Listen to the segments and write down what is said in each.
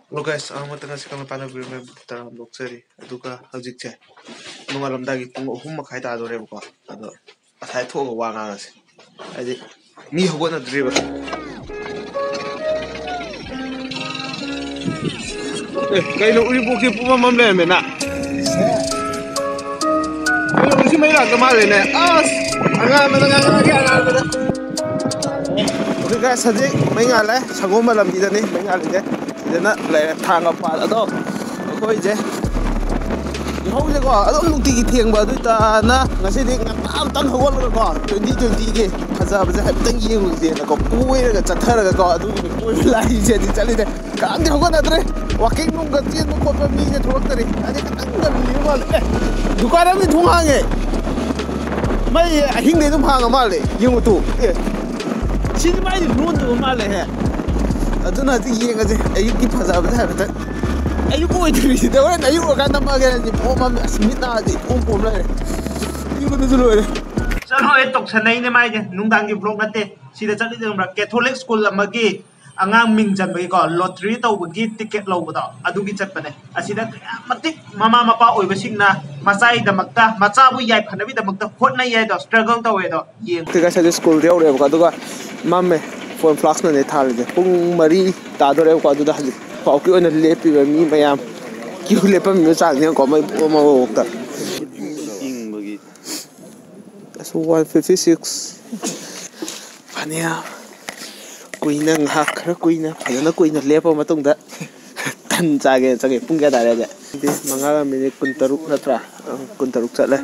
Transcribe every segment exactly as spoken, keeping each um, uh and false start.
Hello guys, ꯑꯍꯥꯟꯕꯗ ꯉꯁꯤ ꯀꯪꯂꯥ ꯄꯥꯠꯅ ꯕꯤꯔꯃꯦꯟꯕꯨ ꯇꯔꯥꯝꯅ ꯑꯣꯛꯆꯔꯤ꯫ ꯑꯗꯨꯒ ꯍꯧꯖꯤꯛꯁꯦ ꯅꯣꯡꯉꯥꯜꯂꯝꯗꯥꯏꯒꯤ ꯄꯨꯡ ꯑꯍꯨꯝ ꯃꯈꯥꯏ ꯇꯥꯗꯣꯔꯦꯕꯀꯣ꯫ ꯑꯗꯣ ꯉꯁꯥꯏ ꯊꯣꯛꯑꯒ ꯋꯥ ꯉꯥꯡꯉꯁꯤ, ꯍꯥꯏꯗꯤ ꯃꯤ ꯍꯧꯒꯠꯅꯗ꯭ꯔꯤꯕ꯫ ꯑꯦ, ꯀꯩꯅꯣ, ꯎꯔꯤꯄꯣꯛꯁꯤ ꯄꯨꯝꯃꯝ ꯑꯃ ꯂꯩꯔꯝꯃꯦꯅ꯫ ꯀꯩꯅꯣ, ꯉꯁꯤ ꯃꯩ ꯂꯥꯛꯇ ꯃꯥꯜꯂꯦꯅꯦ꯫ ꯑꯁ, ꯑꯉꯥꯟꯕꯗ ꯉꯥꯡꯉꯛꯑꯒꯦ, ꯑꯉꯥꯟꯕꯗ꯫ Okay guys, ꯍꯧꯖꯤꯛ ꯃꯩ ꯉꯥꯜꯂꯦ꯫ ꯁꯪꯒꯣꯝꯕ ꯂꯝꯕꯤꯗꯅꯤ ꯃꯩ ꯉꯥꯜꯂꯤꯁꯦ꯫ ꯁꯤꯗꯅ ꯂꯩꯔꯦ ꯊꯥꯡꯒ ꯄꯥꯠ꯫ ꯑꯗꯣ ꯑꯩꯈꯣꯏꯁꯦ ꯌꯥꯍꯧꯁꯦꯀꯣ ꯑꯗꯨꯝ ꯅꯨꯡꯇꯤꯒꯤ ꯊꯦꯡꯕ꯫ ꯑꯗꯨ ꯑꯣꯏꯇꯥꯔꯅ ꯉꯁꯤꯗꯤ ꯉꯟꯇꯥ ꯑꯝꯇꯪ ꯍꯧꯒꯠꯂꯒꯀꯣ, twenty twenty-ꯒꯤ ꯐꯖꯕꯁꯦ ꯍꯥꯏꯐꯦꯠꯇꯪ ꯌꯦꯡꯉꯨꯁꯦꯅꯀꯣ, ꯀꯣꯏꯔꯒ ꯆꯠꯊꯔꯒꯀꯣ, ꯑꯗꯨꯒꯤꯅꯤ ꯀꯣꯏꯕ ꯂꯥꯛꯏꯁꯦ꯫ ꯑꯗꯨ ꯆꯠꯂꯤꯁꯦ ꯀꯅꯥꯝꯇ ꯍꯧꯒꯠꯅꯗ꯭ꯔꯦ꯫ Walking ꯅꯨꯡꯒ ꯆꯦꯟꯕ ꯈꯣꯠꯄ ꯃꯤꯁꯦ ꯊꯣꯛꯂꯛꯇꯔꯤ꯫ ꯍꯥꯏꯗꯤ ꯈꯤꯇꯪ ꯉꯜꯂꯤꯕ ꯃꯥꯜꯂꯦ꯫ ꯑꯦ, ꯗꯨꯀꯥꯟ ꯑꯃꯗꯤ ꯊꯣꯡ ꯍꯥꯡꯉꯦ꯫ ꯃꯩ ꯑꯍꯤꯡꯗꯩ ꯑꯗꯨꯝ ꯍꯥꯡꯉ ꯃꯥꯜꯂꯦ꯫ ꯌꯦꯡꯉꯨ ꯇꯨ꯫ ꯑꯦ, ꯁꯤꯗꯤ ꯃꯩꯗꯤ ꯂꯣꯟꯗꯕ ꯃꯥꯜꯂꯦꯍꯦ꯫ ꯑꯗꯨꯅ ꯍꯧꯖꯤꯛ ꯌꯦꯡꯉꯁꯦ ꯑꯌꯨꯛꯀꯤ ꯐꯖꯕꯁꯦ ꯍꯥꯏꯐꯦꯠꯇꯪ꯫ ꯑꯌꯨꯛ ꯑꯣꯏꯗ꯭ꯔꯤꯁꯤꯗ ꯍꯣꯔꯦꯟ ꯑꯌꯨꯛ ꯑꯣꯏꯔꯀꯥꯟꯗ ꯅꯝꯃꯛꯑꯒꯦ꯫ ꯍꯥꯏꯗꯤ ꯄꯣꯝ ꯑꯃ ꯑꯁ ꯃꯤꯠ ꯅꯥꯁꯦ ꯏꯄꯣꯝ ꯄꯣꯝ ꯂꯩꯔꯦ꯫ ꯏꯪꯕꯗꯁꯨ ꯂꯣꯏꯔꯦ꯫ ꯆꯠꯂꯣꯍꯦ, ꯇꯧꯁꯟꯅꯩꯅꯦ ꯃꯥꯏꯁꯦ꯫ ꯅꯨꯡꯗꯥꯡꯒꯤ vlog ꯅꯠꯇꯦ꯫ ꯁꯤꯗ ꯆꯠꯂꯤꯁꯦ ꯈꯪꯕ꯭ꯔꯥ? Catholic school ꯑꯃꯒꯤ ꯑꯉꯥꯡ ꯃꯤꯡ ꯆꯟꯕꯒꯤꯀꯣ, lottery ꯇꯧꯕꯒꯤ ticket ꯂꯧꯕꯗꯣ, ꯑꯗꯨꯒꯤ ꯆꯠꯄꯅꯦ꯫ ꯑꯁꯤꯗ ꯀꯌꯥꯝ ꯃꯇꯤꯛ ꯃꯃꯥ ꯃꯄꯥ ꯑꯣꯏꯕꯁꯤꯡꯅ ꯃꯆꯥꯒꯤꯗꯃꯛꯇ, ꯃꯆꯥꯕꯨ ꯌꯥꯏꯐꯅꯕꯒꯤꯗꯃꯛꯇ ꯍꯣꯠꯅꯩ ꯍꯥꯏꯗꯣ, struggle ꯇꯧꯋꯦ ꯍꯥꯏꯗꯣ ꯌꯦꯡꯉꯨ꯫ ꯉꯁꯥꯏꯗꯤ schoolꯗ ꯌꯧꯔꯛꯑꯦꯕꯀꯣ, ꯑꯗꯨꯒ ꯃꯝꯃꯦ꯫ Phone flash ꯅꯅꯦ ꯊꯥꯜꯂꯤꯁꯦ꯫ ꯄꯨꯡ ꯃꯔꯤ ꯇꯥꯗꯣꯔꯦꯕꯀꯣ꯫ ꯑꯗꯨꯗ ꯍꯧꯖꯤꯛ ꯐꯥꯎꯒꯤ ꯑꯣꯏꯅ ꯂꯦꯞꯄꯤꯕ ꯃꯤ ꯃꯌꯥꯝ, queue ꯂꯦꯞꯄꯝꯃꯤꯕ ꯆꯥꯡꯁꯦ ꯌꯦꯡꯉꯨꯀꯣ, ꯃꯩ ꯄꯨꯝꯃꯝ ꯑꯃꯐꯥꯎꯗ꯫ ꯑꯁ, one fifty six꯫ ꯐꯅꯌꯥꯝ ꯀꯨꯏꯅ, ꯉꯥꯏꯍꯥꯛ ꯈꯔ ꯀꯨꯏꯅ, ꯐꯖꯅ ꯀꯨꯏꯅ ꯂꯦꯞꯄ ꯃꯇꯨꯡꯗ ꯇꯟ ꯆꯥꯒꯦ ꯆꯪꯉꯦ꯫ ꯄꯨꯡ ꯀꯌꯥ ꯇꯥꯔꯦ ꯍꯧꯖꯤꯛ? ꯃꯉꯥꯒ minute ꯀꯨꯟꯇꯔꯨꯛ ꯅꯠꯇ꯭ꯔꯥ? ꯑꯪ, ꯀꯨꯟꯇꯔꯨꯛ ꯆꯠꯂꯦ꯫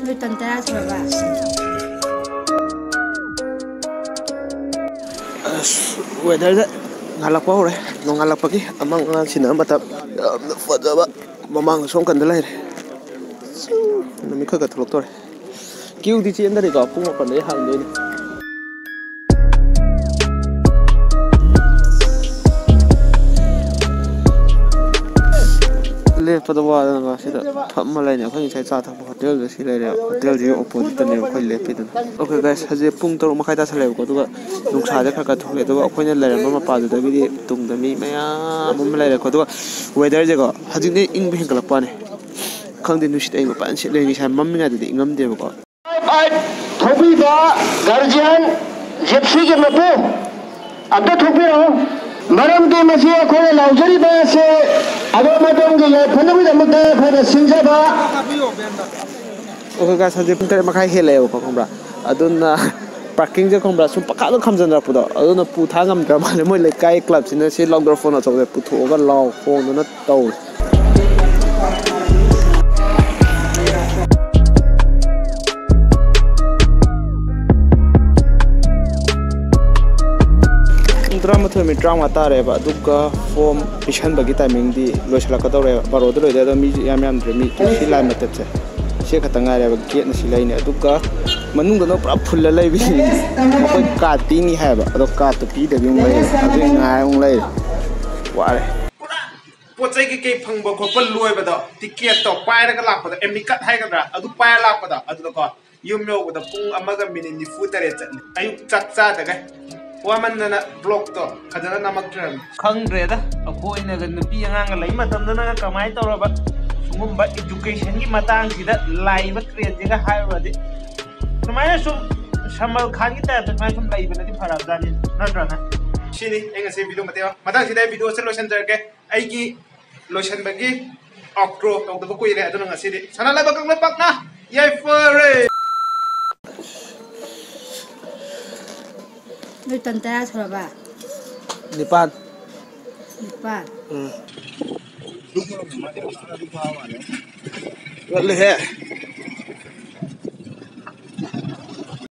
ꯅꯣꯏ ꯇꯟ ꯇꯔꯥ ꯁꯨꯔꯕ? ꯑꯁ, weatherꯁꯦ ꯉꯥꯜꯂꯛꯄ ꯍꯧꯔꯦ꯫ ꯅꯣꯡꯉꯥꯜꯂꯛꯄꯒꯤ ꯑꯃꯝ ꯑꯉꯥꯟ ꯁꯤꯟꯅꯕ ꯃꯇꯝ꯫ ꯌꯥꯝꯅ ꯐꯖꯕ꯫ ꯃꯃꯥꯡꯗ ꯁꯣꯝ ꯀꯟꯗ ꯂꯩꯔꯦ꯫ ꯅꯨꯃꯤꯠ ꯈꯔ ꯈꯔ ꯊꯣꯛꯂꯛꯇꯣꯔꯦ꯫ Queueꯗꯤ ꯆꯦꯟꯗꯔꯤꯀꯣ, ꯄꯨꯡ ꯃꯥꯄꯟꯗꯩ ꯍꯥꯡꯗꯣꯏꯅꯦ꯫ ꯆꯠꯄꯗ ꯋꯥꯗꯅ ꯁꯤꯗ ꯐꯝꯃ ꯂꯩꯅꯤ꯫ ꯑꯩꯈꯣꯏ ꯉꯁꯥꯏ ꯆꯥ ꯊꯛꯄ ꯍꯣꯇꯦꯜꯗꯣ ꯁꯤ ꯂꯩꯔꯦ꯫ ꯍꯣꯇꯦꯜꯁꯤꯒꯤ ꯑꯣꯄꯣꯖꯤꯠꯇꯅꯦꯕ ꯑꯩꯈꯣꯏ ꯂꯦꯞꯄꯤꯗꯨꯅ꯫ ꯑꯣꯀꯦ ꯒꯥꯏꯁ, ꯍꯧꯖꯤꯛ ꯄꯨꯡ ꯇꯔꯨꯛ ꯃꯈꯥꯏ ꯇꯥꯁꯜꯂꯦꯕꯀꯣ꯫ ꯑꯗꯨꯒ ꯅꯨꯡꯁꯥꯁꯦ ꯈꯔ ꯈꯔ ꯊꯣꯛꯂꯛꯑꯦ꯫ ꯑꯗꯨꯒ ꯑꯩꯈꯣꯏꯅ ꯂꯩꯔꯝꯕ ꯃꯄꯥꯗꯨꯗꯒꯤꯗꯤ ꯇꯨꯡꯗ ꯃꯤ ꯃꯌꯥꯝ ꯑꯃ ꯂꯩꯔꯦꯀꯣ꯫ ꯑꯗꯨꯒ ꯋꯦꯗꯔꯁꯦꯀꯣ, ꯍꯧꯖꯤꯛꯅ ꯏꯪꯕ ꯍꯦꯟꯒꯠꯂꯛꯄ ꯋꯥꯅꯤ꯫ ꯈꯪꯗꯦ, ꯅꯨꯡꯁꯤꯠ ꯑꯏꯪꯕ ꯐꯖꯅ ꯁꯤꯠꯂꯦ꯫ ꯉꯁꯥꯏ ꯃꯝꯃꯤꯉꯩꯗꯗꯤ ꯏꯪꯉꯝꯗꯦꯕꯀꯣ꯫ ꯊꯣꯛꯄꯤꯕ ꯒꯥꯔꯖꯤꯌꯥꯟ ꯖꯤꯞꯁꯤꯒꯤ ꯃꯄꯨ ꯑꯝꯇ ꯊꯣꯛꯄꯤꯔꯛꯎ꯫ ꯃꯔꯝꯗꯤ ꯃꯁꯤ ꯑꯩꯈꯣꯏꯅ ꯂꯥꯎꯖꯔꯤꯕ ꯑꯁꯤ ꯑꯗꯣꯝ ꯑꯗꯣꯝꯒꯤ ꯌꯥꯏꯐꯅꯕꯒꯤꯗꯃꯛꯇ ꯑꯩꯈꯣꯏꯅ ꯁꯤꯟꯖꯕ꯫ ꯑꯩꯈꯣꯏ ꯒꯥꯏꯁ, ꯍꯧꯖꯤꯛ ꯄꯨꯡ ꯇꯔꯦꯠ ꯃꯈꯥꯏ ꯍꯦꯜꯂꯛꯑꯦꯕꯀꯣ, ꯈꯪꯕ꯭ꯔꯥ? ꯑꯗꯨꯅ ꯄꯥꯔꯀꯤꯡꯁꯦ, ꯈꯪꯕ꯭ꯔꯥ, ꯁꯨꯝ ꯄꯪꯈꯥꯗ ꯈꯥꯝꯖꯟꯅꯔꯛꯄꯗꯣ, ꯑꯗꯨꯅ ꯄꯨ ꯊꯥ ꯉꯝꯗ꯭ꯔ ꯃꯥꯜꯂꯦ꯫ ꯃꯣꯏ ꯂꯩꯀꯥꯏ ꯀ꯭ꯂꯕꯁꯤꯅ ꯁꯤ ꯂꯥꯎꯗꯣꯔ ꯐꯣꯟ ꯑꯆꯧꯕꯁꯦ ꯄꯨꯊꯣꯛꯑꯒ ꯂꯥꯎ ꯈꯣꯡꯗꯅ ꯇꯧꯔꯦ꯫ ꯄꯨꯡ ꯇꯔꯥꯃꯥꯊꯣꯏ ꯃꯤꯅꯤꯠ ꯇꯔꯥꯃꯉꯥ ꯇꯥꯔꯦꯕ, ꯑꯗꯨꯒ ꯐꯣꯝ ꯄꯤꯁꯟꯕꯒꯤ ꯇꯥꯏꯃꯤꯡꯗꯤ ꯂꯣꯏꯁꯤꯜꯂꯛꯀꯗꯧꯔꯦꯕ, ꯕꯥꯔꯣꯗ ꯂꯣꯏꯗꯣꯏ꯫ ꯑꯗꯣ ꯃꯤꯁꯨ ꯏꯌꯥꯝ ꯌꯥꯝꯗ꯭ꯔꯦ, ꯃꯤ ꯁꯤ ꯂꯥꯏꯟ ꯃꯇꯠꯁꯦ ꯁꯤ ꯈꯛꯇ ꯉꯥꯏꯔꯦꯕ꯫ ꯒꯦꯠꯅ ꯁꯤ ꯂꯩꯅꯤ, ꯑꯗꯨꯒ ꯃꯅꯨꯡꯗꯅ ꯄꯨꯔꯥ ꯐꯨꯜꯂ ꯂꯩꯕꯤꯅꯤ꯫ ꯃꯈꯣꯏ ꯀꯥꯔꯠ ꯄꯤꯅꯤ ꯍꯥꯏꯕ, ꯑꯗꯣ ꯀꯥꯔꯠꯇꯣ ꯄꯤꯗꯕꯤ ꯑꯃꯨꯛ ꯂꯩꯔꯦ꯫ ꯍꯧꯖꯤꯛ ꯉꯥꯏ ꯑꯃꯨꯛ ꯂꯩꯔꯦ꯫ ꯋꯥꯔꯦ꯫ ꯄꯨꯔꯥ ꯄꯣꯠ ꯆꯩ ꯀꯩꯀꯩ ꯐꯪꯕ ꯈꯣꯠꯄ ꯂꯣꯏꯕꯗꯣ, ꯇꯤꯀꯦꯠꯇꯣ ꯄꯥꯏꯔꯒ ꯂꯥꯛꯄꯗꯣ, ꯑꯦꯝꯕꯤ ꯀꯥꯔꯠ ꯍꯥꯏꯒꯗ꯭ꯔꯥ, ꯑꯗꯨ ꯄꯥꯏꯔ ꯂꯥꯛꯄꯗꯣ, ꯑꯗꯨꯗꯀꯣ ꯌꯨꯝ ꯌꯧꯕꯗ ꯄꯨꯡ ꯑꯃꯒ ꯃꯤꯅꯤꯠ ꯅꯤꯐꯨ ꯇꯔꯦꯠ ꯆꯠꯂꯦ, ꯑꯌꯨꯛ ꯆꯥꯛ ꯆꯥꯗꯒꯩ꯫ ꯋꯥꯃꯟꯗꯅ ꯕ꯭ꯂꯣꯛꯇꯣ ꯐꯖꯅ ꯅꯝꯃꯛꯇ꯭ꯔꯕꯅꯤ꯫ ꯈꯪꯗ꯭ꯔꯦꯗ, ꯑꯩꯈꯣꯏꯅꯒ ꯅꯨꯄꯤ ꯑꯉꯥꯡꯒ ꯂꯩ ꯃꯇꯝꯗꯅꯒ ꯀꯃꯥꯏꯅ ꯇꯧꯔꯕ? ꯁꯤꯒꯨꯝꯕ ꯏꯗꯨꯀꯦꯁꯟꯒꯤ ꯃꯇꯥꯡꯁꯤꯗ ꯂꯥꯛꯏꯕ ꯀ꯭ꯔꯦꯖꯁꯤꯒ ꯍꯥꯏꯔꯨꯔꯗꯤ, ꯁꯨꯃꯥꯏꯅ ꯁꯨꯝ ꯁꯜꯃꯥꯟ ꯈꯥꯟꯒꯤ ꯇꯥꯏꯞꯇ ꯁꯨꯃꯥꯏꯅ ꯁꯨꯝ ꯂꯩꯕꯅꯗꯤ ꯐꯔꯕꯖꯥꯠꯅꯤ, ꯅꯠꯇ꯭ꯔꯅꯦ? ꯁꯤꯅꯤ ꯑꯩ ꯉꯁꯤ ꯚꯤꯗꯤꯑꯣ ꯃꯇꯦꯛ ꯑꯃ꯫ ꯃꯊꯪꯁꯤꯗ ꯑꯩ ꯚꯤꯗꯤꯑꯣꯁꯦ ꯂꯣꯏꯁꯤꯟꯖꯔꯒꯦ꯫ ꯑꯩꯒꯤ ꯂꯣꯏꯁꯤꯟꯕꯒꯤ ꯑꯥꯎꯠꯔꯣ ꯇꯧꯗꯕ ꯀꯨꯏꯔꯦ, ꯑꯗꯨꯅ ꯉꯁꯤꯗꯤ ꯁꯅꯥ ꯂꯩꯕꯥꯛ ꯀꯪꯂꯩꯄꯥꯛꯅ ꯌꯥꯏꯐꯔꯦ꯫ ꯅꯣꯏ ꯇꯟ ꯇꯔꯥ ꯁꯨꯔꯕ? ꯅꯤꯄꯥꯟ꯫ ꯅꯤꯄꯥꯟ? ꯎꯝ꯫ ꯉꯜꯂꯤꯍꯦ꯫